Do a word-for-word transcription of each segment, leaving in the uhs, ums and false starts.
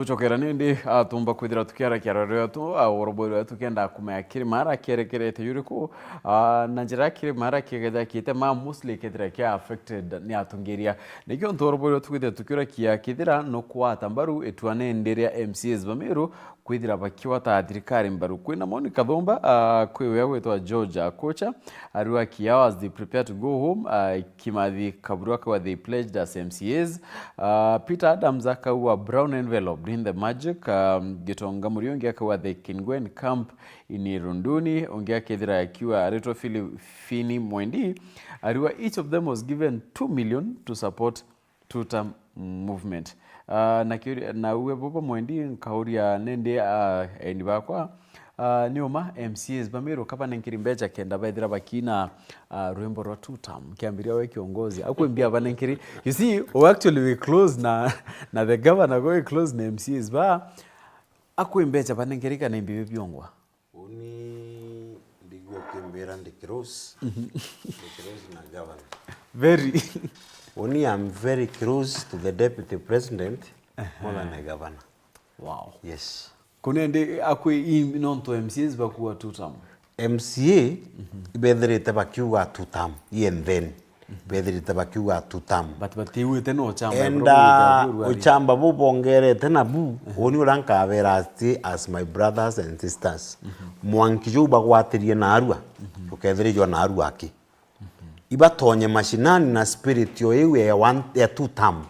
Gucokera nindi, ah, tumba kwithira tukiarakia rwendo rwetu, ah, uroboi rwetu kenda kumenya kirima ara kierekerete juriku, ah, na njira kirima ara kiegethakite ma mostly kethira kia affected ni atongeria. Nikio ntu uroboi rwetu kwithira tukiurakia kethira no kwata mbaru itua nindi ria M C As ba Meru kwithira bakiwata thirikari mbaru. Kwina Moni Kathumba, ah, kwi wea gwitwa George Akocha, ariwa Kiao as they prepare to go home, ah, Kimathi Kaburu akauga they pledged as M C As. Uh, Peter Adams akauga brown envelope doing the magic. Um, Gitonga Muriungi akauga they can go and camp in Irunduni. Ungi akethira akiuga aritwa Philip Fini Mwendi. Ariwa each of them was given two million to support two term movement. Uh, na kiuria, na uwe bobo Mwendi nkauria nindi, uh, eni bakwa, Ah, ni uma M C As ba Meru ka banenkeri mbecha kenda bethira bakina, ah, rwimbo rwa two term kiambiria we kiongozi. Akwimbia banenkeri. You see, we actually we close na, na the governor go we close na M C As ba. Akwi mbecha banenkeri kana imbibi biongwa. Uni ndigua ukimbira ndi close. Ndi close na governor. Very. Uni, I'm very close to the deputy president more than the governor. Wow. Yes. Kunendi akwi i nontu M C As bakua two term. M C A ibethirite bakiuga two term, i and then. Bethirite bakiuga two term. But batiuite no chamba. Enda uchamba bu bongerete na bu, uni uria nkabera ati as my brothers and sisters. Mwanki juu bagwatirie narua, ukethirijwa narua aki. Ibatonye mashinani na spirit o iu ya one, ya two term.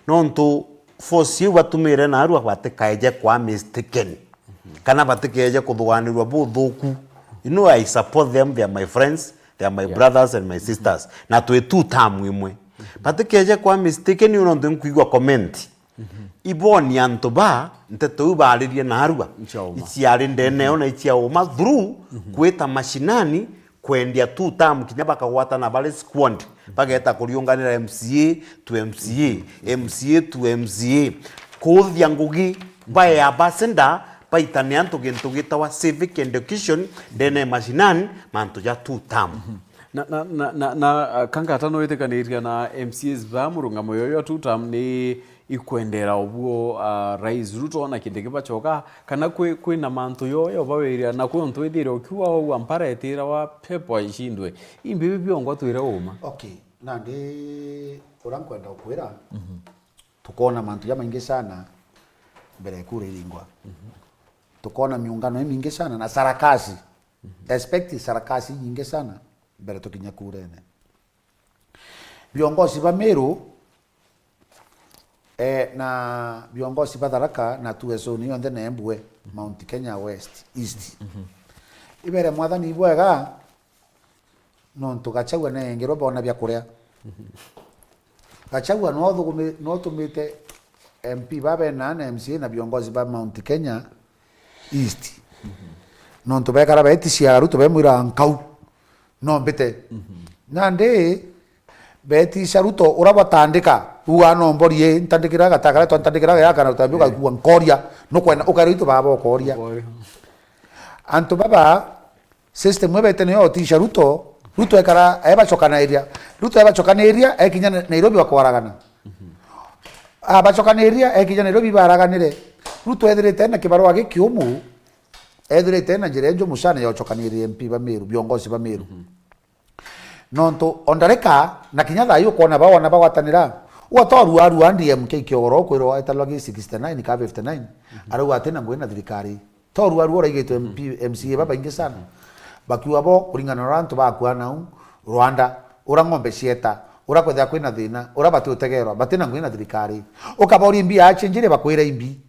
Nontu force iu batumire narua batikaeje kwa mistaken. Kana batikeje kuthuganirua buthuku. You know, I support them, they are my friends, they are my brothers and my sisters. Na twi two term imwe. Batikeje kwa mistaken, you know, nkwigua comment. Iboni antu ba nteto iu baaririe narua. Iciauma. Iciari ndene yo na icia uma through kwita mashinani, kwendia two term kinya bakagwatana bari squad, bageta kuriunganira M C A to M C A, M C A to M C A. Kuuthia ngugi bae ambassador, baitane antu gintu gitawa civic education ndene mashinani, mantu ja two term. Na, na, na, na, na, uh, kangata no witikaniria na M C As ba murungamo yoyo two term ni ikwendera obuo, uh, Rais Ruto na Kindiki bacoka, kana kwi, kwina mantu yoyo bawiria, na kwi untu withire ukiuga ugua mpara etira wa pepo aishindwe. Imbibi biongwa twire uma. Okay, nandi uria nkwenda ukwira, tukona mantu jamaingi sana mbere ya kura iringwa. Tukona miungano imingi sana na sarakasi. Expect sarakasi nyingi sana mbere tukinya kurene. Viongozi ba Meru, eh, na viongozi ba Tharaka na tu zone yonthe na Embu, Mount Kenya West, East. Ibere mwathani ibwega, nontu Gachagua neengerwe bona bia kuria. Gachagua no thugumi-, no tumite M P ba bena na M C A na viongozi ba Mount Kenya East. Nontu bekara beetisia Ruto bemwira nkau. No mbite. Nandi beetisha Ruto ura bwatandika, uga no mborie, ntandikira gatagara, twantandikira gaya kana utambi ugakua nkoria, nukwenda ukaira itu baba ukoria. Ukoria. Antu baba, system ebete niyo otisha Ruto, Ruto ekara, ebacokaniria. Ruto ebacokaniria, ekinya Na-, Nairobi bakwaragana. Abacokaniria, ekinya Nairobi baraganire. Ruto ethirite na kibarua gikiumu, ethirite na njira injumu sana ya ucokaniria M P ba Meru, viongozi ba Meru. Nontu ondareka, na kinya thaa ii ukwona ba wana bagwatanira, ugatorua arua D M K kiogoro, ukwirwa etalwa gi sixty nine ka fifty nine, arauga ati na ngugi na thirikari. Torua arua uraigitwe M P, M C A babaingi sana. Bakiuga bo, kuringana na uria antu bakua nau, Rwanda, ura ng'ombe cieta, ura kwethira kwina thina, ura bati utegerwa, bati na ngugi na thirikari. Ukaboria imbi achenjire bakwira imbi.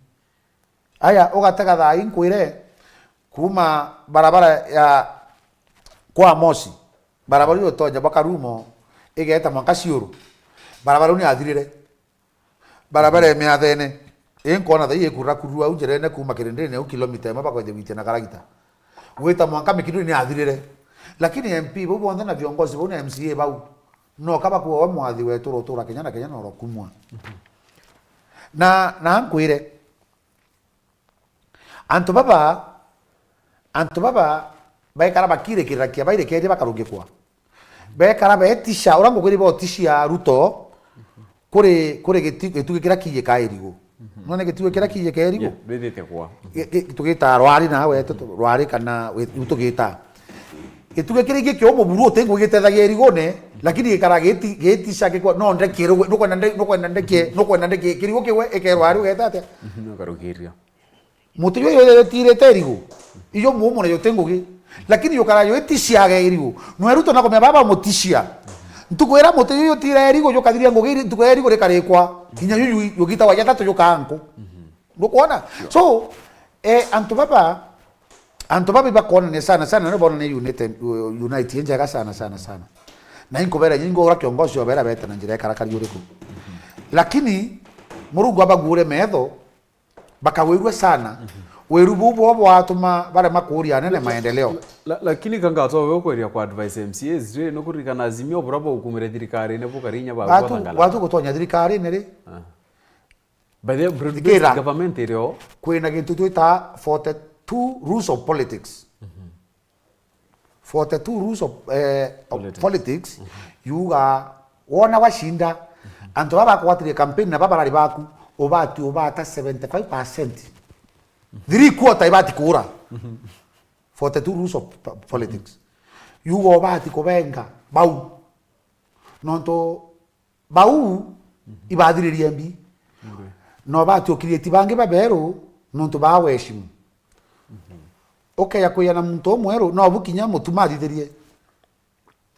Aya, ugatega thaa ii nkwire, kuuma barabara ya kwa Mosi, barabara iu utonya bwa Karumo, igeta mwanka Ciuru. Barabara iu niyathirire. Barabara ya Miathene, ii nkona thaa ii ikurura kururu au njirene kuuma Kirindini au kilomita imwe bakwethia gwitia na karagita. Gwita mwanka Mikinduri niyathirire. Lakini M P bau bonthe na viongozi bau na M C A bau, no kaba kuwa we mwathi wetu urotura Kenya na Kenya na urokumwa. Na, na nkwire, antu baba, antu baba baikara bakirikirira kia bairekeria bakarungikwa. Bekara betisha, uria ngugi ni botishia Ruto kuri, kuri gitu-, gitugi kiria kiiji ka irigu. None gituge kiria kiije kia Erigo? Yeah, ndwithite kwa. Gi-, gi-, tugitaa rwari nawe, tu-, tu-, rwari kana wi-, riu tugitaa. Gituge kiria ingi kiumu buru uti ngugi gitethagia Erigone, lakini gikara giti-, giticia gikwa, no ndekie riu, nukwenda nde-, nukwenda ndekie, nukwenda ndekie, kirigo kiwe ikerwa ari ugeta atia? Mhm, ukarugiria. Muti juu juu utirite Erigo, ijo mumu na juti ngugi. Lakini jukara jwiticiaga Erigo. Nwe Ruto nakumenya baba mutisia. Ntuku ira muti juu jutira Erigo jukathiria ngugi, ntuku ya Erigo rikarikwa. Kinya juu juu jugita wa jatatu jukanku. Nukwona? So, eh, antu baba, antu baba ibakwonania sana sana, ni bonania unite, unite njega sana sana sana. Na inkubera nyingo ura kiongozi obera bete na njira ikarakari uriku. Lakini Murungu abagure metho, bakawirua sana. Wiru buu bwo bwatuma barema kuuria anene maendeleo. La-, lakini kangatoa we ukweria kwa advice M C As ri, nukuririkana Azimio bura baukumire thirikarine bukarinya ba Watu, watu gutonya thirikarine ri? Ah. By the way, broad-based Thikira. Government irio. Kwina gintu twita forty-two rules of politics. Forty-two rules of, eh, of politics. Politics, yuga wona wacinda, antu baba bakugwatirie campaign na baba barari baku, ubati ubata seventy-five percent. Three quarter ibati kuura. Forty-two rules of po-, politics. Yuga ubati kubenga bau. Nontu bau ibathiririe mbi. No bati ukirieti bangi baberu nontu baa weshimu. Ukeya kwiyana muntu umweru, no bu kinya mutuma athithirie.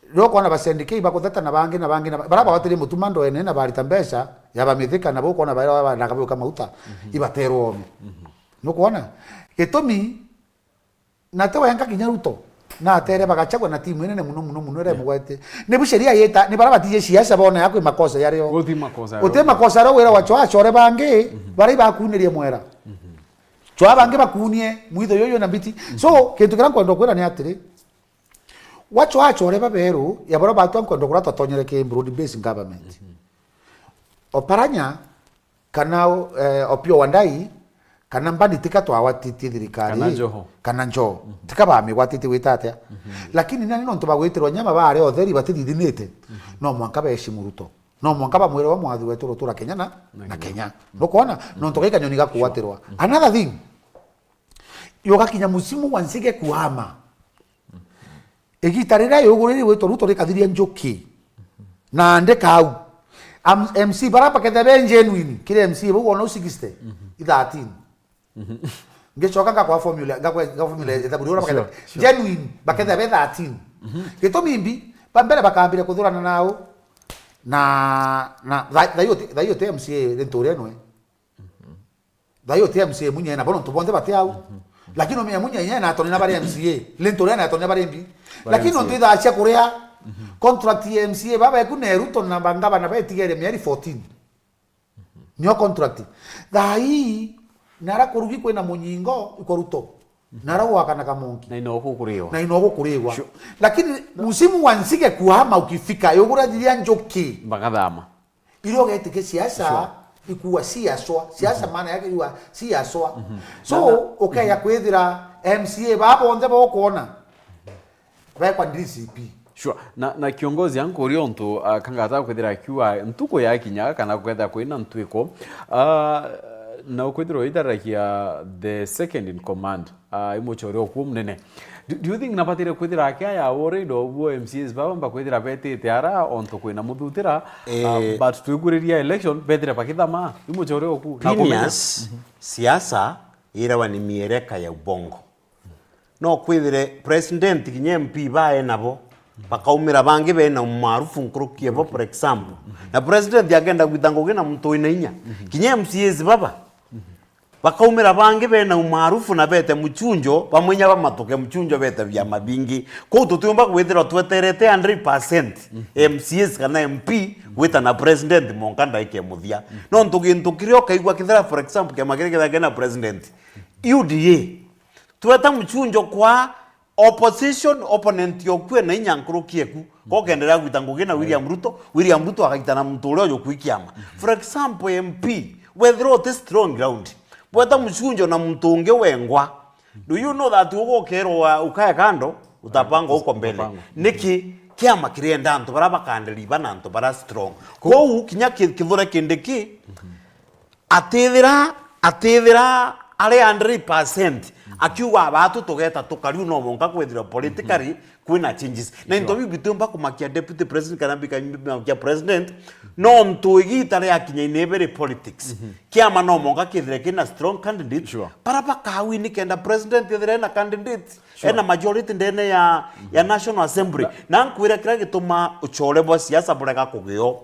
Riria ukwona ba Sendikei bakutheta na bangi na bangi na ba-, baria bagwatirie mutuma ndoene na barita mbeca ya bamithika, na bu ukwona baria banaka biuka mauta, ibaterwa oome. Nukwona? Gitumi, na ti wenka kinya Ruto, na atere bagachagwa na timu inene muno, muno, muno, iria imugwete. Ni bu sheria yita, ni baria batiji siasa bona ya kwi makosa yario. Guti makosa yario. Uti makosa yario wira wa chwa achore bangi, baria ibakunirie mwera. Chwa bangi bakunie, mwitho yuyu na mbiti. So, kintu kiria nkwenda kwira ni atiri, wacho achore baberu, ya baria batwa nkwenda kuria twatonyere ki broad based government. Oparanya, kana, eh, Opiyo Wandayi, kana Mbadi tika twawatitie thirikari. Kana Joho. Kana Joho. Tika bamigwatitie gwita atia. Lakini nani nontu bagwitirwa nyama baari otheri batithithinite, no mwanka beeshimu Ruto. No mwanka bamwire we mwathi wetu Ruto ra Kenya na, na Kenya. Nukwona? Nontu gai kanyoni gakugwatirwa. Another thing, yugakinya musimu wa nzige kuhama. Igita riria yuguriri gwitwa Ruto rikathiria njuki. Na ndika au. Am-, M C baria baketha be genuine, kiri M C bau wona u sixty, i thirteen. Ngicoka ngakwa formula, ngakwa, ngakwa formula ethabu riu uria baketha. Sure, sure. Genuine, baketha be thirteen. Gitumi mbi, ba mbere bakambire kuthurana nao. Na, na, tha-, thaio ti, thaio ti M C A ri nturia nwe. Thaio ti M C A munya ena, bono ntu bonthe bati au. Lakini umenya munya ena atoni na bari M C A, le ntu ria na atoni na bari mbi. Lakini ntu ithaa cia kuria contract ya M C A baba eku ne Ruto na bangabana betigere mieri fourteen. Nio contract. Thaa ii, nara kurugi kwina munyingo, ikwa Ruto. Nara gwakanaga monki. Na ino gukuriwa. Na ino gukuriwa. Sure. Lakini musimu wa nzige kuhama ukifika, yugura thiria njuki. Bagathama. Iria ugetikia siasa, sure, ikuwa siaswa, siasa maana yake iwa siaswa. So, ukeya kwithira M C A baba bonthe bokwona, bekwa D C P. Sure. Na, na kiongozi ankuria untu, ah, kangata kwithira akiuga ntuku yakinya kana kwetha kwina ntwiko, ah, na ukwithirwa itaragia the second in command. Ah, i muchore okuu munene. Do, do you think nabatire kwithira akia ya worried obuo M C As baba mbakwithira betite ara ontu kwina muthutira, ah, but twiguriria election betire bakithama? I muchore okuu. Na kumenya siasa irawa ni miereka ya ubongo. No kwithire president kinya M P bae nabo, bakaumira bangi bena umaarufu nkuruki ebo, for example. Na president akenda gwita ngugi na muntu wina inya. Kinya M C As baba, bakaumira bangi bena umaarufu na bete muchunjo, bamwenya bamatuke muchunjo bete biama bingi. Kou tutiumba kwithirwa tweterete hundred percent M C As kana M P gwita na president monka ndaika ya muthia. Nontu gintu kiria ukaigua kithira, for example, kiama kiria kithira kina president, U D A, tweta muchunjo kwa opposition, opponent yoku ena inya nkuruki eku. Kokenderea gwita ngugi na William Ruto, William Ruto agaita na muntu uria ujuku i kiama. For example, M P, wethirwa uti strong ground, bweta mucunjo na muntu ungi wengwa. Do you know that ugukerwa ukae kando, utapangwa uko mbele? Utapangwa. Niki? Kiama kirienda antu baria bakanderiba na antu baria strong. Kou kinya ki-, kithure kindi ki, Atithira, atithira ari hundred percent akiuga, "Abatu tugeta tukariu no mwanka kwithirwa politically kwina changes." Na into biu bitiumba kumakia deputy president kana bika-, bikakia president, nontu igita riakinya inebere politics. Kiama no mwanka kithire kina strong candidates. Sure. Bara bakawini kenda president ethire na candidates. Sure. Ena majority ndene ya, ya National Assembly. Na nkwira kira gituma uchore bwa siasa burega kugio.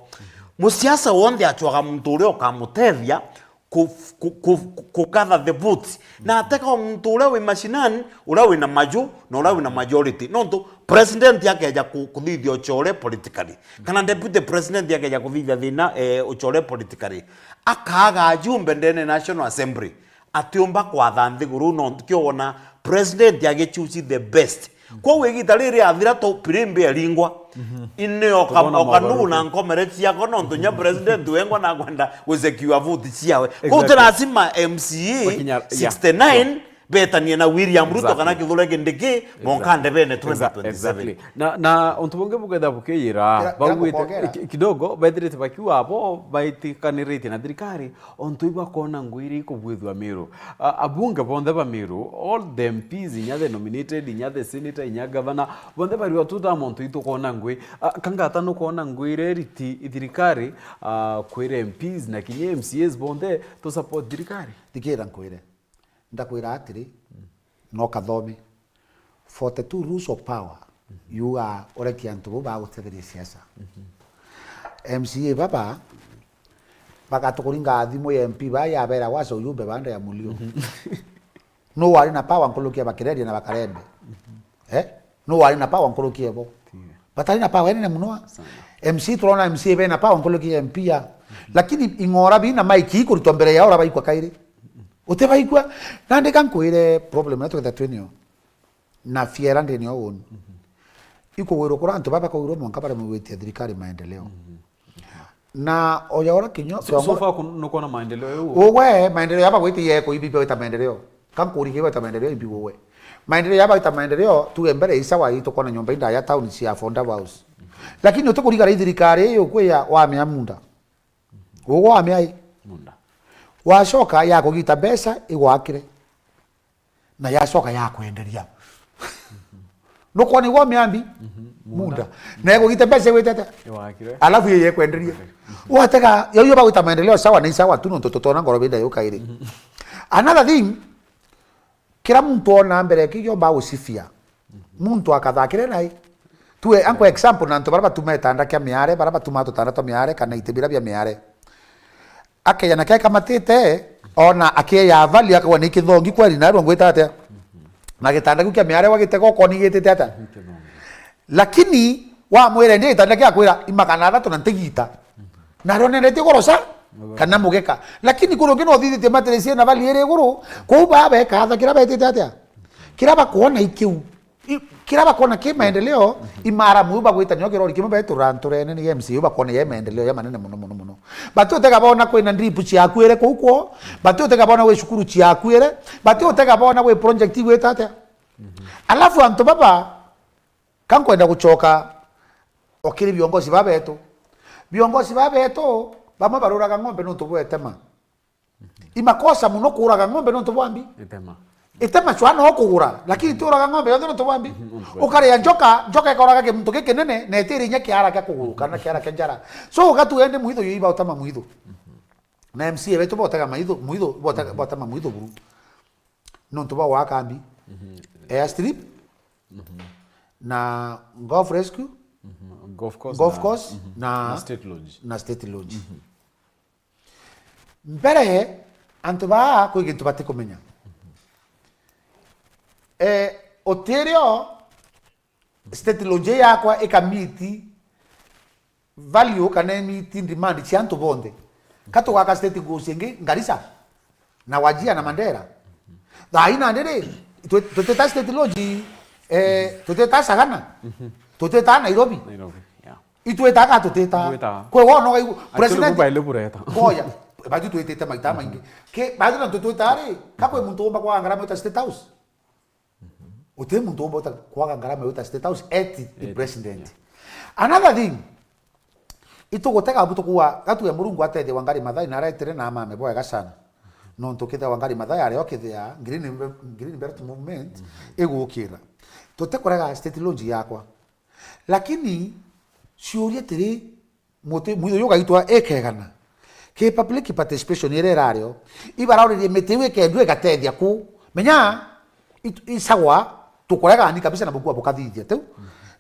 Musiasa wonthe achwaga muntu uria ukamutethia ku, ku, ku, ku gather the votes. Na atega o muntu uria wi mashinani, uria wina maju, na uria wina majority. Nontu president akeja ku, kuthithia uchore politically, kana deputy president akeja kuthithia thina, eh, uchore politically, akaga ajumbe ndene National Assembly. Atiumba kwatha nthiguru, nontu kio wona president agichusi the best. Kwou igita riri athira tu pirimbi eringwa. Ine oka-, Tukona okanuu maugaruku. Na nkomere ciako, nontu nya president wengwa nakwenda gusecure vote ciawe. Kwou ti Exactly. lazima M C A Wakinya, yeah, sixty-nine sure. betanie na William Ruto Exactly. kana Kithure Kindiki, Exactly. monka ndebene Exa-, twenty twenty-seven. Exactly. Na, na untu bungi buketha bukiyira, Kira-, kira baugite, kukongera. Ki-, kidogo, bethirite bakiuga abo baitikaniritie na thirikari, ontu ibakona ngui iria ikubwithua Meru. A-, abunge bonthe ba Meru, all the M Ps, inya the nominated, inya the senator, inya governor, bonthe bari otuta montu itukona ngui. A, kangata nukona ngui iria iriti thirikari, a, kwira M Ps na kinya M Cs bonthe to support thirikari? Thikira nkwire. Ndakwira atiri, no kathome. Forty-two rules of power, yuga ureke antu bo bagutetheria siasa. M C A baba, bagatukuringa thimu ya M P ba yabera gwasa ujumbe baanda ya mulio. No wari na power nkuruki ya Bakireria na Bakarembe? Eh? No wari na power nkuruki ebo? Batari na power enene muno. M C A turona M C A bena power nkuruki ya M P ya. Lakini ing'ora bina maiki ikuritwa mbere yao urabaikwa kairi. Utibaigua? Nandi ka nkwire problem iria tuketha twinio na fiera ndinio unu. Ikugwirwa kura antu baba kwirwa mwanka baremwe gwitia thirikari maendeleo. Na oya ura kinyo So, so far kun-, nukwona maendeleo eu? Uwe, maendeleo yaba gwitiye kuibi bita maendeleo. Ka nkuri ki bita maendeleo ibi uwe. Maendeleo yaba gwita maendeleo, tuge mbere isawa hii tukona nyomba inda ya town cia affordable house. Lakini utikuriga ri thirikari iyo kwiya wamea munda. Uwe wamea i? Munda. Wacoka ya kugita mbeca igwakire. Na yacoka ya kwenderia. Nukwona igwa miambi? Munda. Na igugita mbeca igwitete? Iwakire. Alafu iyo yekwenderia. Watega, yo, yo bagwita maendeleo sawa, ni sawa tu, nontu tutona ngoro binda yuka iri. Another thing, kira muntu ona mbere kigio ba usifia. Muntu akathakire nai. Tuwe, anko example, na antu bara batuma itanda kia miare, bara batuma tutanda twa miare, kana iti bira bia miare. Akeja na keka matite, ona akeya value, akagwa ni kithongi kweli, na rwo ngwita atia? Na gitanda kiu kia miare wagitega ukoni gitite atia? Lakini wamwira ndio gitanda kia kwira imagana athatu na ntigita. Na rwo nendetie goro sa, kana mugeka. Lakini kuru ngino thithitie matire ciena value iri iguru, kou baba ekatha kira betite atia? Kira bakwona ikiu. I-, kira bakona ki maendeleo, imara mwiu bagwita nio kirori kimwe betura nturene ni M C A bakona ye maendeleo ya manene muno, muno, muno. Bati utega bona kwina drip ciakuire kuu kwo, bati utega bona gwi cukuru ciakuire, bati utega bona gwi project igwita atia. Alafu antu baba, ka nkwenda gucoka okiri viongozi ba betu. Viongozi ba betu, bamwe baruraga ng'ombe nontu bwa itema. Imakosa muno kuuraga ng'ombe nontu bwa mbi. Itema. Itema cwa no kugura, lakini tiuraga ng'ombe yonthe nontu bwa mbi. Mhm, nontu bwa mbi. Ukaria njoka, njoka ikoraga kimuntu gikinene, na itiri inya kiara kia kuguru, kana kiara kia njara. So, ugatu ende mwitho, yo iba utama mwitho. Na M C A betu botega maitho, mwitho, botega, botama mwitho buru. Nontu bwa gwaka mbi. Mhm. Airstrip, na golf rescue, Mhm. Golf course golf na, course, mhm, na, na State Lodge. Na State Lodge. Mhm. Mbere, antu baa kwi gintu batikumenya. Eh, utirio State Lodge yakwa ikamiti value kana imiti demand cia antu bonthe. Ka tugaka State Lodge ingi Garissa, na Wajir na Mandera. Thaa ii nandi ri, twi-, tutita State Lodge, eh, tutita Sagana, tutita Nairobi. Nairobi, yeah. Itwitaga tutita. Itwitaga. Kwe wona ugaigua, actually, president, mobile bureta. Boya, batu twitite maita maingi. Ke, batu na tutwita ri, ka kwe muntu umba kwa ngarama uta State House. Uti muntu umba uta kwaga ngarama uta State House, eti the president. Yeah. Another thing, Itugutega abu tukuwa, gatue Murungu atethia Wangari Maathai na aretire na amame bwega sana. Nontu kethira Wangari Maathai ario kethira Green, Green Belt Movement igukira. Tutikurega state launch yakwa. Lakini ciuria tiri, muti, mwitho yu gaitwa ikegana. Ki public participation iria irario, ibarauririe miti iu ikendua igatethia ku. Menya, It-, isagwa, tukuregani kabisa na bukua bukathithia tiu.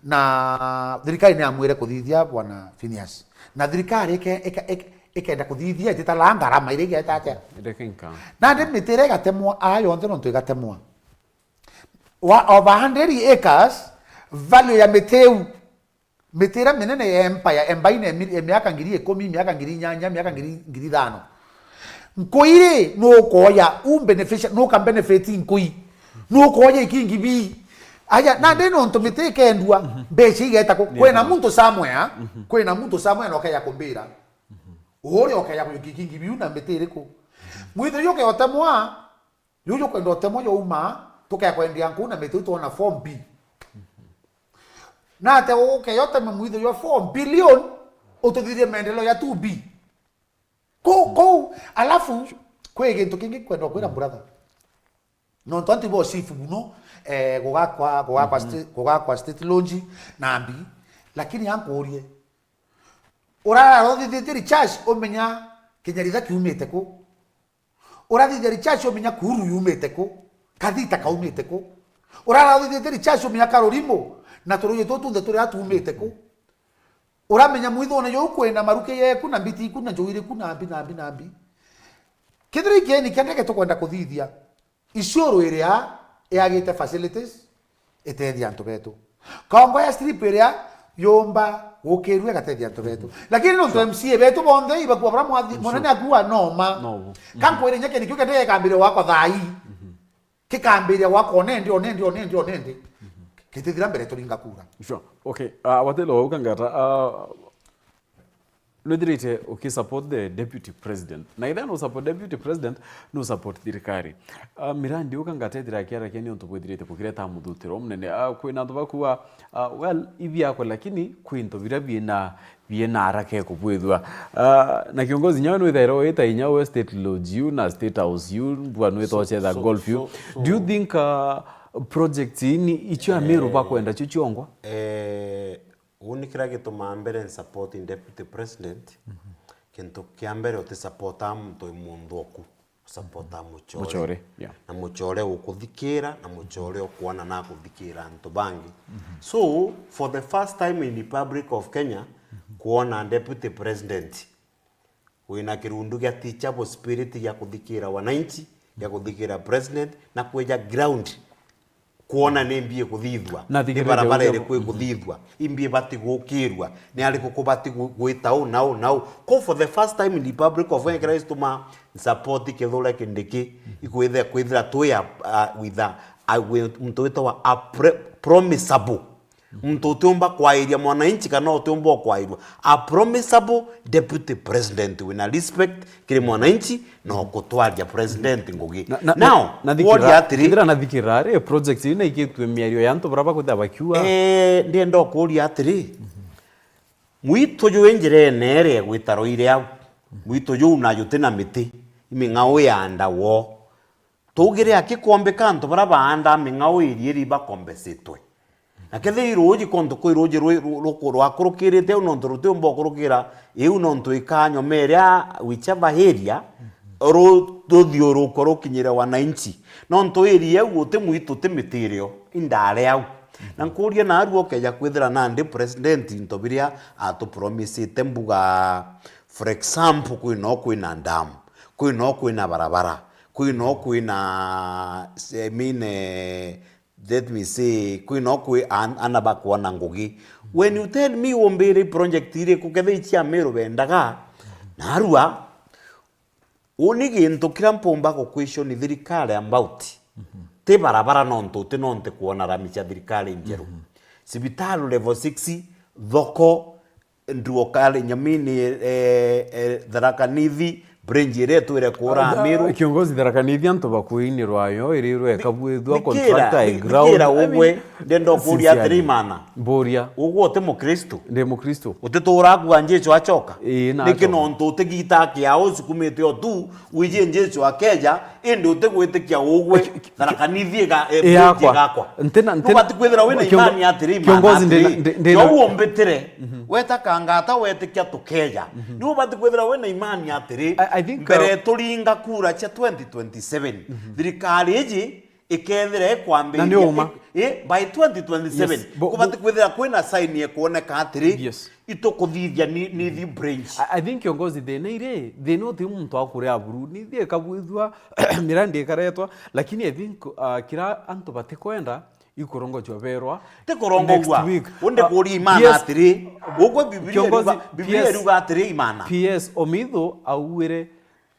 Na thirikari ni amwire kuthithia, Bwana Phineas. Na thirikari ike-, ike-, ike-, ikenda kuthithia, ititara ngarama iria igeta atia. Ndeke nka. Nandi miti iria igatemwa, aa yonthe nontu igatemwa. Wa, over hundred acres, value ya miti iu, miti iria minene ya empire, empire ina ya mi-, ya miaka ngiri ikumi, miaka ngiri inyanya, miaka ngiri, ngiri ithano. Nkui ri, nukoya, u beneficia-, nuka benefit nkui. Nukoya ikingi bi. Aya, nandi nontu miti ikendua, mbeca igeta ku-, kwina muntu somewhere, kwina muntu somewhere na ukeja kumbira. Uria ukeja kujukia ikingi biu na miti iriku? Mwitho yu ukeotemwa, Yu jukwenda utemwa yauma, tukekwendia nkuu na miti twona four B. Na ate ukeya uteme mwitho jwa four billion, ututhithie maendeleo ya two B. Kou, kou, alafu, kwi gintu kingi kwenda kwira brother. Nontu antu ibo chief muno, eh, gugakwa, gugakwa sta-, gugakwa state launch na mbi, lakini ankurie. Urara uthithite recharge umenya kinyarithia kiumite ku? Urathithia recharge umenya kuuru yumite ku? Kathita kaumite ku? Urara uthithite recharge umenya karurimo na turuji tutu tunthe turia tumite ku? Uramenya mwithone juu kwina maruki yeku na mbiti iku na njuiri ku na mbi, na mbi, na mbi. Kithira ikieni kia ndege tukwenda kuthithia, Isiolo iria iagite facilities, itethia antu betu. Kaongo ya strip iria yumba gukirua igatethia antu betu. Lakini nontu M C A betu bonthe ibakua bara mwathi, munene akua noma. Nobu. Kankwire nya keni kiu kende gikambiria gwakwa thaa ii. Gikambiria gwakwa onendi, onendi, onendi, onendi. Gitithira mbere turinga kura. Sure. Okay. Uh, watelo ukangata, uh, nwithirite ukisupport the deputy president. Na ethira nu support deputy president, nu support thirikari. Uh, mirandi uka ngatethira akiarakia ni untu bwithirite kugireta muthutiro munene. Uh, kwina antu bakuwa, uh, well, ibiakwa, lakini kwi into biria biina, biina haraka ikubwithua. Uh, na kiongozi nyawe nwithaira wita inya we state lodge yu na state house yu, mbua nwita uchetha golf yu. Do you think, uh, projects ini icio amiru bakwenda cio ciongwa? Eh, Uu ni kiria gitumaa mbere nsupporting deputy president. Kintu kia mbere, utisupportaa muntu wi munthoku, usupportaa mucore. Mucore, yeah. Na mucore ukuthikira, na mucore ukwona na kuthikira antu bangi. So, for the first time in Republic of Kenya, kwona deputy president wina kirundu gia teachable spirit gia kuthikira wananchi, gia kuthikira president, na kweja ground kwona ni mbi ikuthithua, ni barabara iriku ikuthithua, imbi ibati gukirua, ni ariku kubati gu-, gwita u na u na u. Ko for the first time in Republic of Kenya, kiria gituma nsapoti Kithure Kindiki, ikwithe-, kwithira twi a, a, with a, a, wi-, muntu witawa a pre-, promisable. Muntu utiumba kwairia mwananchi kana utiumba ukwairua. A promisable deputy president wina respect kiri mwananchi na ukutwaria president ngugi. Na, na, now, na, nathikira-, woria atiri, kethira nathikira ri, project ii naikitue miario ya antu baria bakwithira bakiuga. Eh, ndienda ukuria atiri, mwitu juu njirene iria igwita Roire au, mwitu juu na juti na miti, iming'ao ya ndawo. Tuugire akikombika antu baria baandaa ming'ao iri iri bakombesitwe. Na kethira iruuji kontu kwi ruuji rwi-, ru-, ruku-, rwakurukirite au nontu rutiumba ukurukira iu nontu ikaa nyuma iria whichever area ru-, ruthiuruko rukinyire wananchi. Nontu area iu uti mwitu uti miti irio, indare au. Na nkuuria naarua ukeja kwithira nandi president into biria atupromisite mbuga, for example, kwinoo kwina dam, kwinoo kwina barabara, kwinoo kwina, I mean, eh, let me say, kwinoo kwi an-, ana bakwona ngugi. When you tell me umbire project iriku, kethira icia Meru bendaga, naarua, uni gintu kiria mpumba guquestion thirikari about, ti barabara nontu uti nontu kwona rami cia thirikari njeru. Cibitari level six, thoko, Nduo kale nyamini, eh, eh, Tharaka Nithi, Branch iria itwire kuura Amiru. Kiongozi, Tharaka Nithi antu bakuinirwa yo irirwe ikabwithua contractor e ground. Nikira ugwe, ndenda ukuria atiri, Imana. Mburia. Ugwe uti Mukristo? Ndi Mukristo. Utituura akua Jesu acoka? Ii, na acoka. Niki nontu utigitaa kiao usukumite o tu, wiji Jesu akeja, indi utigwitikia ugwe, Tharaka Nithi iga-, e, branch igakwa. Nubati kwithira wina imani atiri, Imana, atiri, yo umbitire, weta kangata wetikia tukeja. Ni ubati kwithira wina imani atiri, I, I think, mbere uh, turinga kura cia twenty twenty-seven, thirikari iji ikethira ikwambiria, na ni uma, i, i, by twenty twenty-seven, yes, bo-, kubati bo-, kwithira kwina sign ikwoneka atiri, yes, itukuthithia ni, Nithi branch. I, I think, kiongozi, thina iri, thina uti muntu akuria buru, Nithi ikabwithua, mirandi ikaretwa, lakini I think, uh, kira antu batikwenda, ikurongocwa berwa. Tikurongogua. Next week. Undi, ah, kuria Imana, P S, atiri, ugwe Bibilia, kiongozi, iruga, Bibilia, P S, iruga atiri, Imana. P S Omithu augire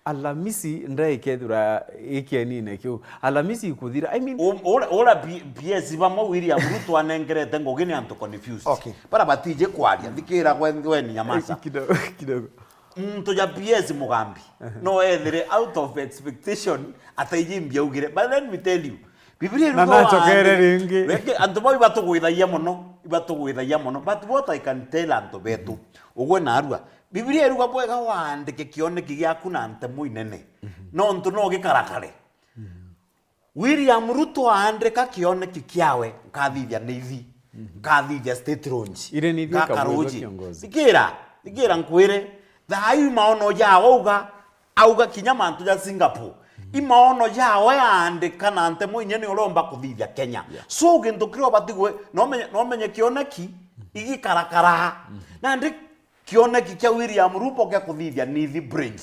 Alamisi ndaikethirwa ikienine kiu. Alamisi ikuthira. I mean, u-, ura, ura P-, P S bamwe William Ruto anengerete ngugi ni antu confused. Okay. Bara batiji kwaria. Thikira gwe, gwe ni nyamaca. Kidogo, kidogo. Muntu ja P S Mugambi, no ethire out of expectation, ataiji mbiaugire. But let me tell you, Bibilia iruga, na nacokere waandike ringi. Reke, antu bau ibatugwithagia mono, ibatugwithagia mono. But what I can tell antu betu, ugwe narua, Bibilia iruga bwega waandike kioneki giaku na ntemo inene. Nontu no gikarakare. William Ruto aandika kioneki kiawe, nkathithia Nithi, nkathithia State Launch, ire Nithi ngaka ikabwithua ruji, kiongozi. Thikira, thikira nkwire, thaa ii maono jawe auga, auga kinya mantu ja Singapore. Imaono jawe aandika na ntemo inya ni uromba kuthithia Kenya. Yeah. So, gintu kiria ubati gwe-, nomenye, nomenye kioneki igikarakara. Nandi kioneki kia William Ruto gia kuthithia Nithi branch.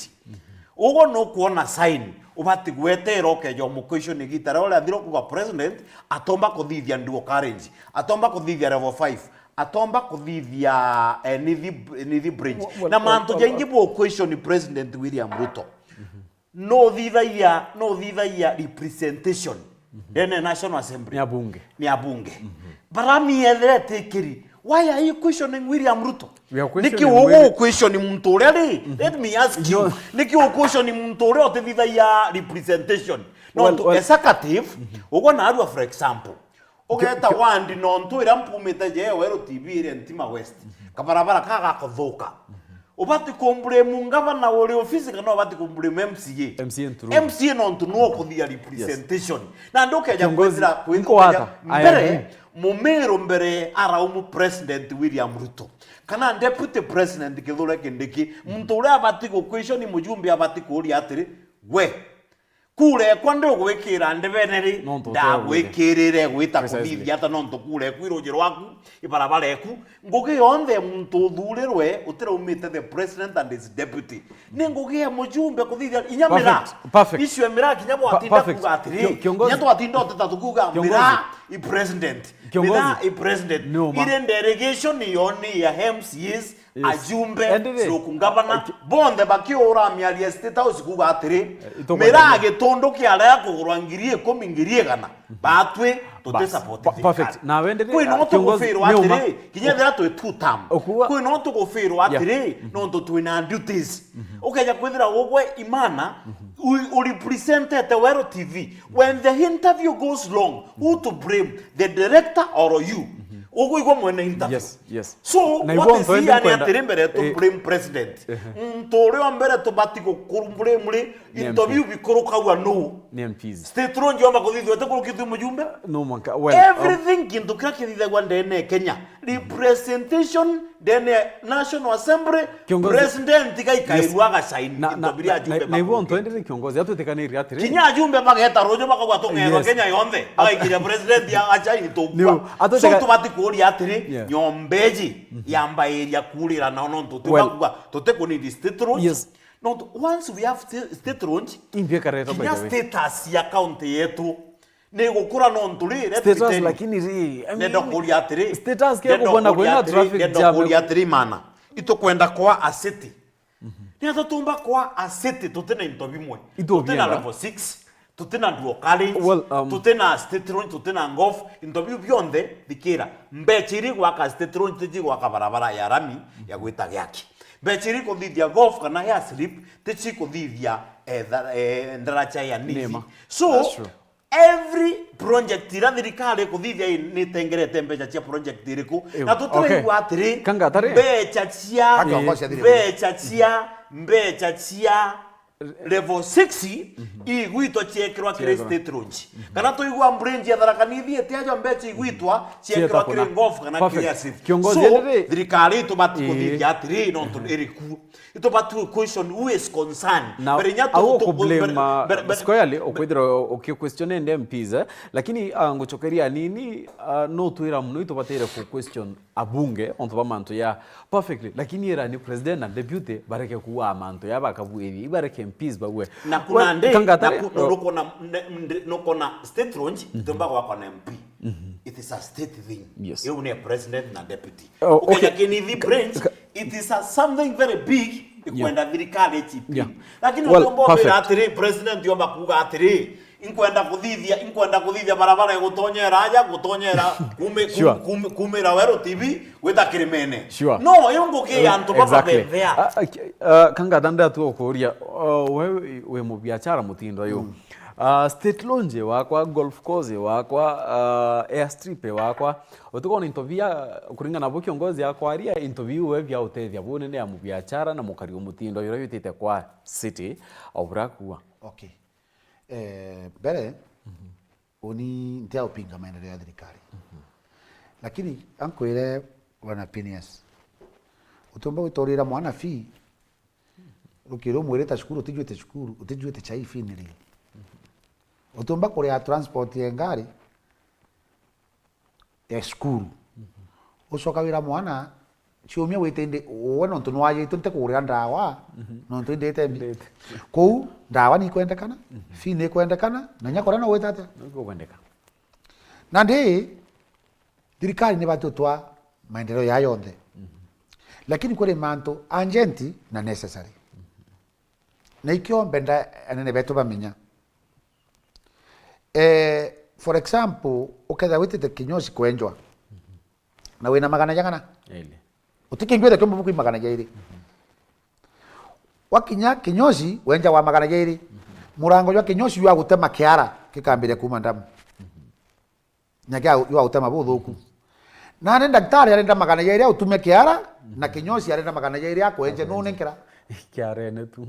Ugo nukwona sign, ubati gwetera ukeja umuquestion igita riria urathira ukuga president atomba kuthithia dual carriage, atomba kuthithia level five, atomba kuthithia, eh, Nithi, Nithi branch. Well, well, na mantu well, jaingi well, bu question president William Ruto. Nuthithagia, nuthithagia representation ndene ya National Assembly. Ni abunge. Ni abunge. Barami ethire etikiri. Why are you questioning William Ruto? We are questioning William. Niki ugu question muntu uria ri? Let me ask you. No. Niki ugu question muntu uria utithithagia representation? No, well, to well, executive, ugu narua, for example. Ugeta wandi nontu iria mpumite je Weru T V iria Ntima West. Kabarabara ka gakuthuka. Ubati kumblame ngavana uri ofisi kana ubati kumblame M C A? M C A ntu. M C A nontu nuo ukuthia representation. Yes. Na ndukeja kwithira, kwithira mbere, Mumiru mbere araumu President William Ruto, kana Deputy President Kithure Kindiki, muntu uria abati guquestion mujumbe abati kuuria atiri, we, kura ekwa ndugwikira ndebene ri, ndagwikirire gwita kuthithia ata? Nontu kura eku i ruji rwaku, ibarabara eku, ngugi yonthe ya muntu uthurirwe utiraumite the president and his deputy. Ni ngugi ya mujumbe kuthithia inya miraa. Perfect. Icio miraa kinya bwatinda kuuga atiri, kinya twatinda uteta tukuuga miraa i president. Miraa i president. Iri delegation yoni ya M C As. Yes. Ajumbe, stroke ngavana, bonthe bakiura miario ya State House kuuga atiri, miraa gitundu kiarega kugurwa ngiri ikumi, ngiri igana, batwi tuti support thirikari. Perfect. Nawe ndiri, kwi no tugufirwa atiri, kinya ethira twi two term. Kwi no tugufirwa atiri, nontu twina duties. Ukeja kwithira ugwe Imana, u-, urepresentete Weru T V. When the interview goes wrong, who to blame? The director or you? Uguigwa mwene interview. Yes, yes. So, what is here ni atiri mbere tu blame president. Muntu uria mbere tubati gukurublame ri, interview bikurukagwa nu? Ni M Ps. State Launch yomba kuthithua itakurukitwe mujumbe? No, mwanka, well, everything, kintu kiria kithithagwa ndene ya Kenya, representation ndene ya National Assembly, president igaikairua agasaini into biria ajumbe. Na ibo ntwendere kiongozi, atwitikanire atiri. Kinya ajumbe bageta ruju bakauga tung'erwa Kenya yonthe, bagaikiria president ya asaini tukua. So tubati kuuria atiri, nyombeji yambairia kuurira nao nontu tubakuga tutikunidi State Launch. Yes. Nontu once we have sta-, State Launch, kinya status ya county yetu ni gukura nontu ri, let me tell you. Lakini ri, I mean, ndenda kuuria atiri, status ke ndenda kubona kuuria kwina atiri, traffic jam. Ndenda kuuria atiri, Imana, itukwenda kwa a city. Ni ata tumba kwa a city tutina into bimwe. Tutina level six, tutina dual carriage, tutina State Launch, tutina golf, into biu bionthe, thikira. Mbecha iri gwaka State Launch tiji gwaka barabara ya rami ya gwita Giaki. Mbecha iria ikuthithia golf kana airstrip, ti cikuthithia, eh, tha-, eh, ndaraca ya Nithi. Nima. So, That's true. every project ira thirikari ikuthithia i-, nitengerete mbecha cia project iriku? Ew, Na tutiraigua okay. Atiri, Kanga atari? Mbecha cia, Aka kwa cia thirikari. mbecha cia, mbecha cia level six igwitwa ciekirwa kiri Ciekirwa. State Lodge. Kana tuigua bridge ya Tharaka Nithi itiajo mbecha igwitwa ciekirwa Cieta kiri kuna. Golf kana kiri Perfect. Airstrip. Kiongozi, So, riri- thirikari itubati Ii. kuthithia atiri, nontu iriku. Itubati question who is concerned. Na Mbere inya tu-, au tu-, kublame mbere- mbere- mbere- squarely ukwithira ukiquestion ende M Ps, eh? Lakini ah, ngucokeria anini, ah, no twira muno itubatire ku question abunge ontu ba mantu ya perfectly, lakini ira ni president na deputy bareke kuuga mantu ya bakabuithia, ibareke M Ps baue. Na kuna ndi, Kanga na atari? ku-, nukona, ne-, ndi-, nukona State Lodge, tumba gwakwa na M P. It is a state thing. Yes. Iu ni president na deputy. Oh, Ukeja okay. Kinithi Bridge, it is a something very big, ikwenda thirikari H P. Yeah. Lakini Well, utomba umbira perfect. Atiri, president yomba kuuga atiri, inkwenda kuthithia, inkwenda kuthithia barabara igutonyera aja, gutonyera kume-, Sure. kume-, kumira Weru T V gwita Kirimene. Sure. No, iyo nguki ya antu baba Exactly. bethea. Ah, ah, ki- ah, Kanga ndandira tu ukuria, oh, we wi mubiachara mutindo yu. Ah, State Lodge wakwa, golf course wakwa, ah, airstrip wakwa. Utikona into bia kuringana bo kiongozi akwaria, into biu we bia utethia bunene ya mubiachara na mukari umutindo yura yutite kwa city, au burakua. Okay. Eh, mbere, uni ntiaupinga maendeleo ya thirikari. Lakini ankwire, bwana Phineas, utumba gwitorira mwana fee, rukiri umwirita cukuru, utijuite cukuru, utijuite chai fee ni ri? Utumba kuria transport ya ngari ya cukuru. Ucoka wira mwana, ciumia wite indi, we nontu nwajitwe ntikugurira ndawa, nontu indite mbi. Kuu, ndawa nikwendekana, fee nikwendekana, na nya kuria no gwita atia? Nikukwendeka. Na ndi, thirikari nibati utwa maendeleo ya yonthe. Lakini kuri mantu urgent na necessary. Na ikio mbenda anene betu bamenya. Eh, for example, ukethira witite kinyosi kwenjwa, na wina magana jagana, Yaani. utikingwire kiumba buku magana jairi. Wakinya kinyosi, wenja wa magana jairi. Murango jwa kinyosi jwa gutema kiara kikambiria kuuma ndamu. Na kia jwa gutema buthuku. Nani ndaktari arenda magana jairi autume kiara, na kinyosi arenda magana jairi akwenje, nunenkera. Kiarene tu.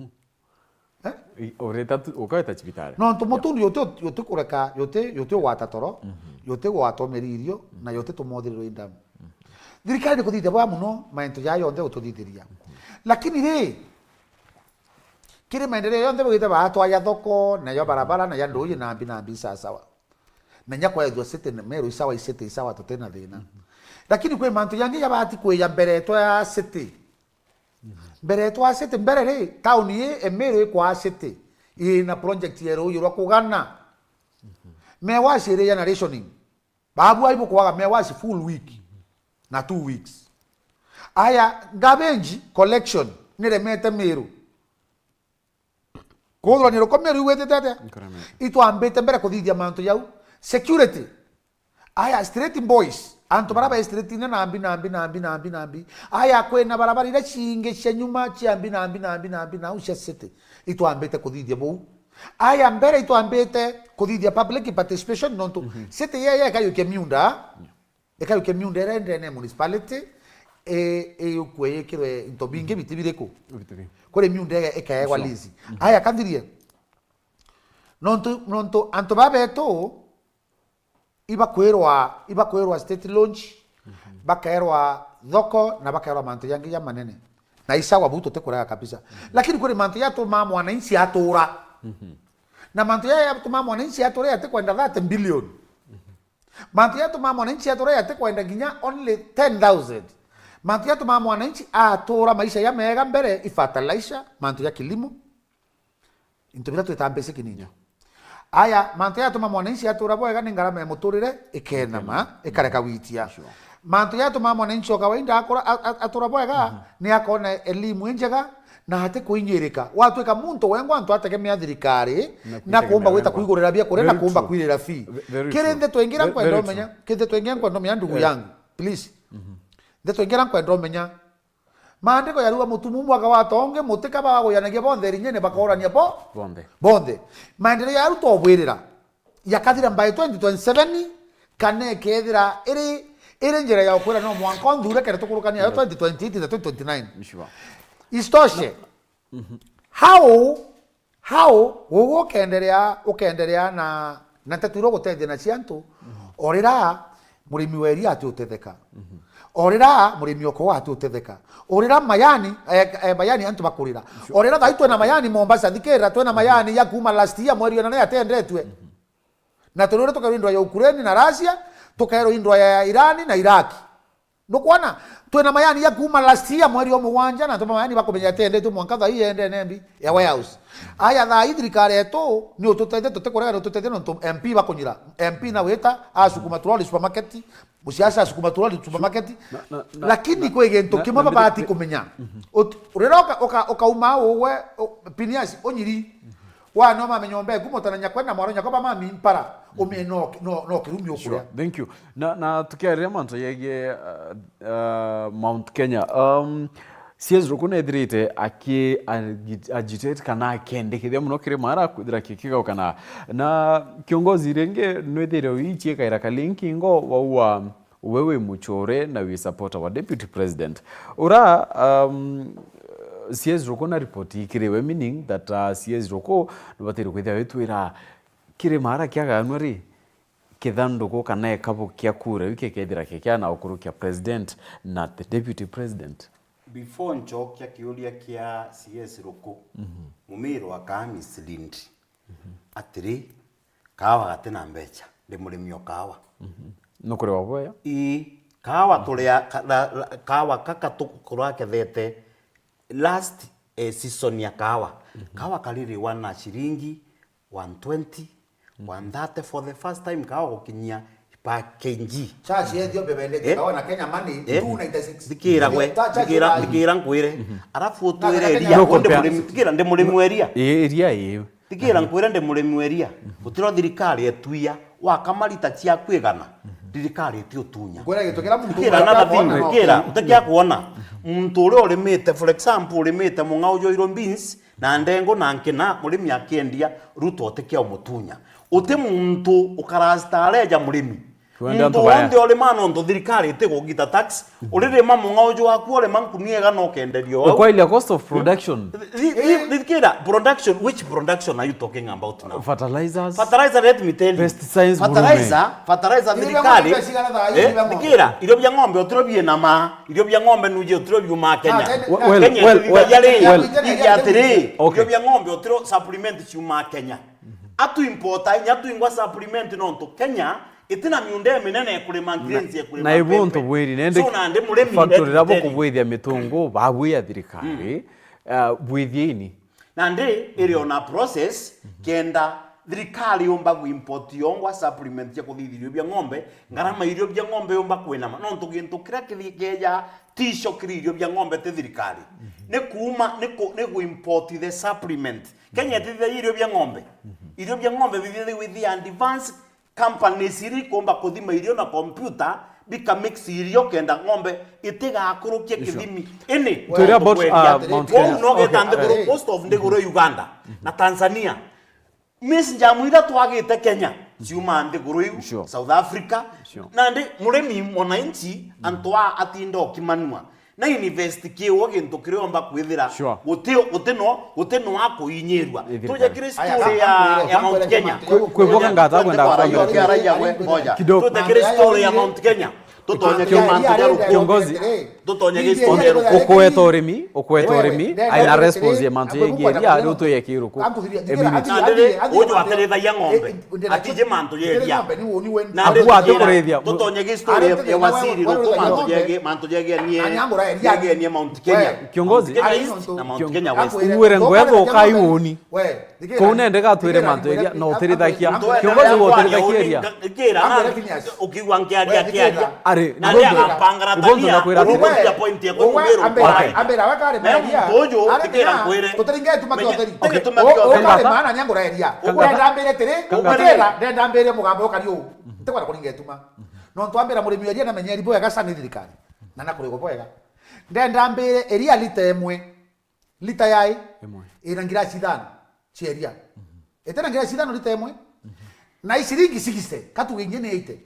Eh? I- Ureta tu, ukaweta cibitari. Nontu mutundu yuti, yuti kureka, yuti, yuti ugwata toro, yuti gwatwa miririo, na yuti tumothirirwe indamu. Thirikari ni kuthithia bwa muno, maintu ja yonthe ututhithiria. Lakini ri, kiri maendeleo yonthe bwite baatwa ya thoko, na ya barabara, na ya nduuji, na mbi, na mbi, sawa sawa. Na nya kwethwa city, na Meru isawa, i city isawa, tutina thina. Lakini kwi mantu jangi jabati kwija mbere etwa ya city. Mbere etwa city, mbere ri, town ii, e Meru ikwa city, ina project ya ruuji rwa kugana. Mewasi iri ya na rationing. Babu aibu kwaga mewasi full week na two weeks. Aya, garbage collection niremete Meru. Kuthurania rukomio riu gwitite atia? Nkuremete. Itwambite mbere kuthithia mantu jau. Security. Aya, street boys. Antu bara be street-ine na mbi, na mbi, na mbi, na mbi, na mbi. Aya, kwina barabara iria ciingi cia nyuma cia mbi, na mbi, na mbi, na mbi, na au cia city. Itwambite kuthithia buu. Aya, mbere itwambite kuthithia public participation nontu city yeye ikayukia miunda. Ikayukia miunda iria ndene ya municipality, i-, iyukue yikirwe into bingi biti biriku? Kuri miunda ikaegwa lease. Aya, kanthirie. Nontu, nontu antu baba betu ibakwirwa, ibakwirwa state launch, bakaerwa thoko na bakaerwa mantu jangi ja manene. Na isawa buu tutikurega kabisa. Lakini kuri mantu jatumaa mwananchi atura. Na mantu jaja jatumaa mwananchi atura jatikwenda thirty billion. Mantu jatumaa mwananchi atura jatikwenda nginya only ten thousand. Mantu jatumaa mwananchi atura maisha ja mega mbere, i fertilizer, mantu ja kilimo. Into biria twita mbeca kinini. Aya, mantu jatuma mwananchi atura bwega ni ngarama ya muturire ikenama, ikareka gwitia. Mantu jatuma mwananchi o kawaida akura, a-, a-, atura bwega, ni akona elimu injega, na ati kuinyirika. Watwika muntu wengwa antu ategemea thirikari, na kuumba gwita kuigurira bia kuria, na kuumba kwirira fee. Kiri ndeto ingi iria nkwenda umenya, kiri ndeto ingi nkwenda umenya, ndugu yangu, please. Ndeto ingi iria nkwenda umenya, Maandiko jariuga, "Mutumu mwaka wa tongi, mutika baguyanagia bonthe irinyene, bakoorania bo-, Bonthe. bonthe." Maendeleo ya Ruto obwirira, yakathira by twenty twenty-seven, kana ikethira iri, iri njira ya ukwira no mwanka onthure kenda tukurukania yo Yes. twenty twenty-eight na twenty twenty-nine. Sure. Isitoshe, how, how, uguo ukenderea, ukenderea na, na nteto iria ugutethia na cia antu, orira murimi wa iria ati utetheka. Orira murimi oko ati utetheka. Orira mayani, eh, eh, mayani antu bakurira. Orira thai twena mayani Mombasa, thikira, twena mayani ya kuma last year mweri wa nane yatendetwe. Na turi uri tukairwa indwa ya Ukraine na Russia, tukairwa indwa ya Iran na Iraq. Nukwona? Twina mayani ya kuma last year mweri wa mugwanja, na tuma mayani bakumenya atendetwe mwanka thaa ii yende nembi ya warehouse. Aya thaa ii thirikari yetu ni ututethia, tutikurega ni ututethia nontu M P bakunyira. M P na wita asukuma turoli supermarket, musiasa asukuma turoli supermarket. Na, na, na, Lakini na, kwi gintu na, kimwe na, babati kumenya. Ut-, urira uka-, uka-, ukauma uwe, u-, Phineas unyiri. Wana omame nyomba eku, mutana nyakwa na mwaro nyakwa bamami mpara, umie no, no, no kirumi ukuria. Sure. Thank you. Na, na tukiariria mantu yegie, uh, uh, Mount Kenya, um, C S Ruku nethirite aki agi-, agitate kana akendekithia muno kiri mara kwithira kikigaukana na kiongozi ringi nwithire uichie kaira kalinki ngo waua. We wi muchure na wi supporter wa deputy president. Ura, um, C S Ruku na report ikiriwe, meaning that, uh, C S Ruku nubatiri kwithia witwira kiri mara kiaganwa ri, kithanduku kana ikabu kia kura iu kikethira kikiana ukurukia president na the deputy president. Before nchokia kiuria kia C S Ruku, Mhm. Mumiru akaa mislead. Mhm. Atiri, kaawa gati na mbecha, ndi murimi o kaawa. Mhm. Nukuri wa bwega? Ii, kaawa turia, ka-, la-, la-, kaawa kaka tu-, kurakethete last, eh, season ya kaawa. Mhm. Kaawa kaririwa na shiringi one twenty, Mhm. one thirty for the first time, kaawa gukinyia per K G. Charge ya Ethiopia bendete Eh? kaawa na Kenya money, Eh? two ninety-six. Thikira gwe, Charge thikira, ya thikira nkwire. Mhm. Arafu utwire Na iria, No undi compare. murimi, thikira, ndi murimi wa iria. Ii, iria ii. Thikira Mhm. nkwire ndi murimi wa iria. Mhm. Gutiro thirikari etuia, wakama rita ciaku igana, Mhm. thirikari itiutunya. Ngwira gintu kiria muntu Thikira ukwenda another thing, kuona no. thikira, utikia kuona. Muntu uria urimite, for example, urimite mung'ao jwa yellow beans, na ndengu na nkina, murimi akiendia, Ruto utikia umutunya. Uti muntu ukarastareja murimi. Twende Muntu antu baya. wonthe urima nontu thirikari itigugita tax, Mhm. uririma mung'ao jwaku urima nkunia igana ukenderio au. Ukwailia cost of production. Thi-, thi-, thi-, thikira, production, which production are you talking about now? Fertilizers. Fertilizer, let me tell you. Pesticides, Fertilizer, fertilizer Irio bia thirikari. ng'ombe cigana thaa hii, Eh, irio bia ng'ombe? Thikira, irio bia ng'ombe utiro biina maa, irio bia ng'ombe nuje utiro biuma Kenya. Ah, then, Well, Kenya well, itithithagia well, ri, well. ithia atiri, Okay. irio bia ng'ombe utiro supplement ciuma Kenya. Atu importa inya twingwa supplement nontu Kenya itina miunda iminene ya kurima, grains ya kurima na ibu mbembe. Ntu bwiri, nende So, nandi murimi factory rabo kubwithia mitungu, babwia thirikari, Mm. uh, bwithia ini. Nandi iri ona process, kenda thirikari yumba gu import yongwa supplement cia kuthithia irio bia ng'ombe, ngarama irio bia ng'ombe yumba kwinama. Nontu gintu kiria kithi-, kieja ticio kiri irio bia ng'ombe ti thirikari. Ni kuuma, ni ku-, ni gu import the supplement. Kenya itithithagia irio bia ng'ombe. Irio bia ng'ombe bithithagua ithi advance companies iria ikumba kuthima irio na computer, bika mix irio kenda ng'ombe itigakurukie Sure. kithimi. Ini, Twiria about, uh, Mount Kenya. Wou no geta Okay, nthiguru, uh, cost of nthiguru Uganda na Tanzania. Miss njamu iria twagite Kenya, ciuma nthiguru iu, Sure. South Africa. Sure. Nandi murimi mwananchi, antu a atinda okimanua. Na invest kiu gintu kiriomba kwithira Sure. guti, guti no, guti no akuinyirwa. Ithirikari. Tuje kiri Aya, story ya, kangwire, ya Mount kangwire Kenya. Kwe-, kwe boka ngata kwenda Twende kwa raia, kwenda raia we, ngoja. Kidogo. Tuje kiri story ya Mount Kenya. Tutonye Kiongozi. Kiongozi. Tutonye kiri story ya Ruku. Ukweta urimi, ukweta Wewe, urimi, ndenda aina gutiri, response ya mantu akwigua yegie kwenda ria, kuthirwa. Riu tuye kiruku. Akwigua, A minute. Athire, athire, Uju athire, aterethagia ng'ombe. Eh, eh, ndira Atije mantu athire yegia. Ng'ombe, ni woni wendi. Na Abu ati kurithia. Tutonye gä story ya waziri Ruku mantu jege, mantu jege nie, jege nie Mount Kenya. Kiongozi. Mount Kenya East na Mount Kenya West. Uwire ngwetho ukai woni. Kuu nende gatwire mantu eria, no utirithakia. Kiongozi, wo utirithakia eria. Kira na ukiigua nkiaria kiaria. Ari, na ndio ria mpangara tania. Point ya kuruguria point ya kuruguria. Ambira, ambira, we kare meria. Muntu uyu tikira nkwire. Tutiringe tuma kiotheri. Okay. Ukare maana nyangura eria. Ndenda mbire tiri, ndenda mbire mugambo ukari uu. Ntikwenda kuringa ituma. Nontu ambira murimi wa iria namenyeri bwega sana ni thirikari. Na nakurigwo bwega. Ndenda mbire iria lita imwe. Lita yai? Imwe. Ina ngiraci ithano cia iria. Itena ngiraci ithano lita imwe. Na i ciringi sixty, katuge ingi ni eighty.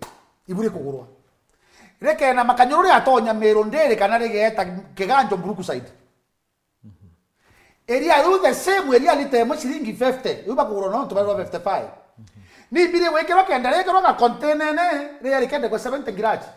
Iburi kugurwa. Reke na makanyuru riatonya Meru Dairy kana rigeeta Kiganjo Brookside. Iria riu the same iria lita imwe ciringi fifty, riu bakugurwa nontu bari rwa fifty-five. Ni mbiri gwikirwa kenda rikirwa ga container-ine riria rikendekwa seventy ngiraci.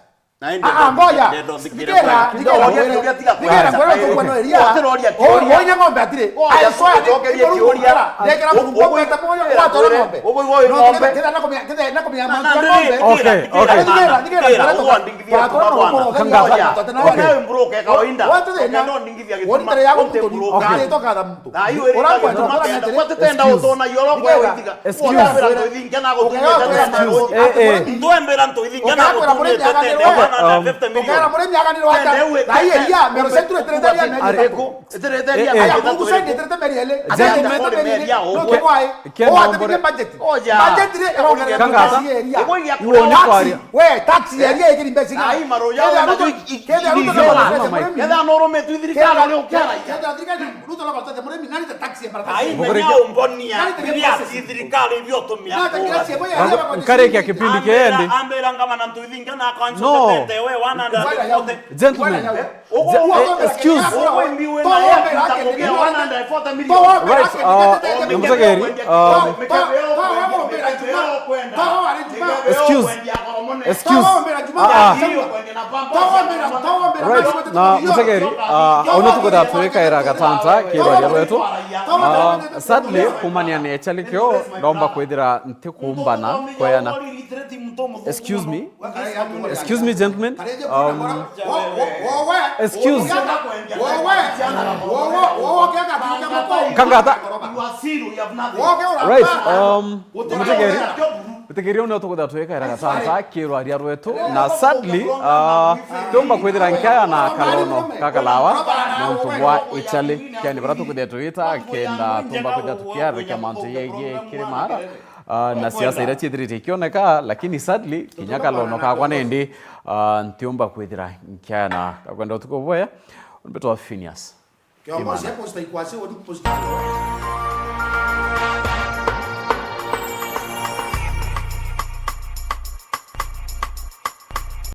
Na indi Ah, ah, ngoja. Ndendo thikire Thikira, bwana. Kidogo, thikira, uria, uria tiga thikira, kwanza. Ngoja kugwa no iria. Wote roria O, kiuria. Onya ng'ombe atire. Wote I swear, roria kiuria. Ndekera Ugu-, mugombe ugu-, ta moyo, ugu-, watwara ugu-, ng'ombe. Ugu-, ugu-, No, ng'ombe. Kenda, kenda nakumenya, kenda nakumenya Na, mantu na, ya ng'ombe. Okay, okay. Thikira, thikira, Thikira, thikira, ugu ndingithia Watwara tuma ng'ombe, bwana. Kangata. Watwara ng'ombe. Okay. Onawe mburuke kawaida. Wote thina. Kenda ndingithia gituma. Wote thina ya Wote muntu mburuke. Okay. Atitoka tha muntu. Na hiyo iri Urakwa kaja ndio tuma kenda. Wote tenda Excuse. Utona yoro kwe Nigera. Withiga. Excuse. Wambira ntoithi nge na gutumite Excuse. tena Eh, eh. Ndwembira ntoithi nge na gutumite tena one hundred fifty million. Ukera murimi aganirwe ata? Tende Thai eria, mero century etereteria meri Are- ithatu. Etereteria Eh, eh. Aya, meri ithatu Google side iriku? Etereteria meri eri. Gentlemen. Etereteria meri eri. No, Oke. Kemwae. Kena Oa ombore- tebia budget. Oja. Budget ri, Kangata. Iguo igakura. Uone Taxi. Kwaria. We, taxi eria ikiri mbeca. Ai, maroya Kethia ona Ruto, ju- i- kethia Ruto i- na i- Mike. Murimi. Kethia no rume tu thirikari uri ukiara. Kethia thirikari Ruto na gotete murimi, nani ta taxi ya maratathi? Ai, Mugurike. Menya umbonia. Nani ta Iria process? Si thirikari ibio tumia. Nani ta kura. Kira cia boya Nkarekia ya kipindi Ambira, kiendi. Ambira ngama na ntoithi nge na kanjo No. Tetete we one hundred forty. Gentlemen. Ugu- Eh, ugu- excuse. Ugu mbiwe na ya kuta kugia one hundred forty million. Right, uh, Mzageri, um, Excuse. Ah, ah. Right, na Mzageri, uh, ono tukwenda twikaira gatanta kirwaria rwetu. Uh, sadly, kumania ni echali kio, ndomba kwithira ntikumbana kweana. Excuse me. Excuse me, gentlemen. Um, excuse. Kangata. Right, um, Mutegeri, mutegeri, uria tukwenda twikaira gatanta kirwaria rwetu, na sadly, uh, tumba kwithira nkaya na kalono kakalawa nontu bwa ichali. Kende bara tukwithira twita kenda tumba kwithira tukiarika mantu yegie kirimara. Ah, na siasa iria ciithirite ikioneka, lakini sadly, kinya kalono kakwa nindi, ah, ntiumba kwithira nkiana. Ndakwenda utuku bwega, mbetwa Phineas. Kiongozi Imana. Hapo sitaki kuwasili, watu kuposti.